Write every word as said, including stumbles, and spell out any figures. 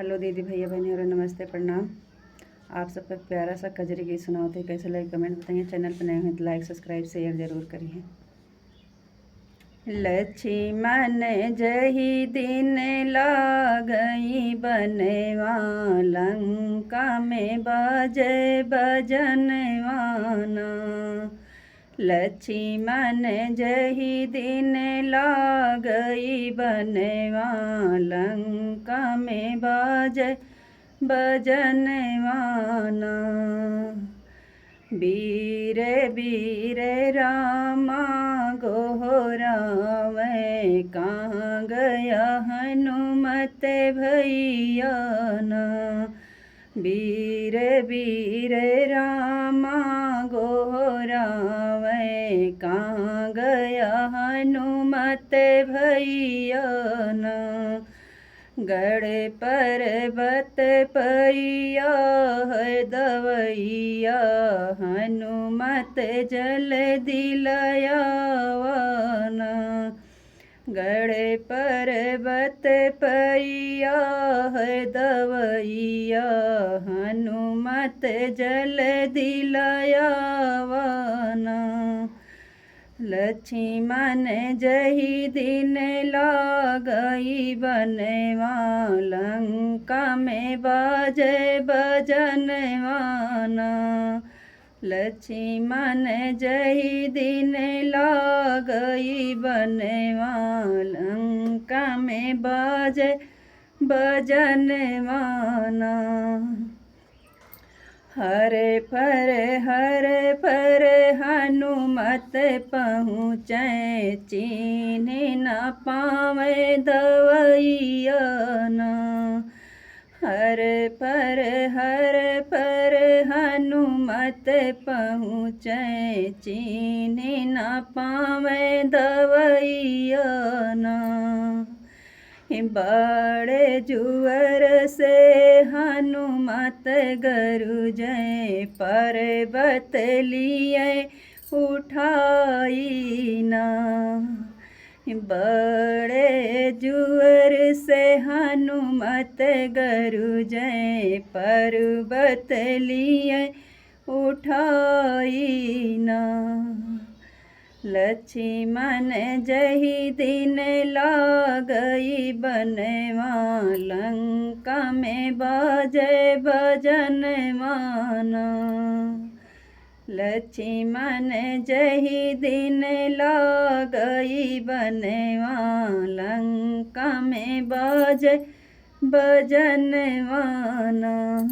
हेलो दीदी, भैया, बहनी और नमस्ते, प्रणाम। आप सबका प्यारा सा कजरी गीत सुनावत है, कैसे लगे comment बताइए। Channel पर नए हैं तो like, subscribe, share जरूर करिए। लक्ष्मण जहि दिन लागइ बनवा, लंका में बाजै बजनवा ना। लक्ष्मण जहि दिन लागइ बनवा, लंका में बाजै बजनवा ना। बीर बीर रामा गोहरावै, कहाँ गया हनुमत भैया ना। बीर बीर रामा गोहरावै, कहाँ गया हनुमत भैया ना। गड़ पर्वत पैया है दवैया, हनुमत जल्दी लयावा ना। गड़ पर्वत पैया है दवैया, हनुमत जल्दी लयावा ना। लक्ष्मण जहि दिन लागइ बनवा, लंका में बाजै बजनवा ना। लक्ष्मण जहि दिन लागइ बनवा, लंका में बाजै बजनवा ना। हर फर हर फर हनुमत पहुँचै, चीन्ह न पावै दवैया ना। हर फर हर फर हनुमत पहुँचै, चीन्ह न पावै दवैया ना। बड़े जुअर से हनुमत गरुजै, पर्वत लियै उठाई ना। बड़े जुअर से हनुमत गरुजै, पर्वत लियै उठाई ना। लक्ष्मण जहि दिन लागइ बनवा, लंका में बाजै बजनवा ना। लक्ष्मण जहि दिन लागइ बनवा, लंका में बाजै बजनवा ना।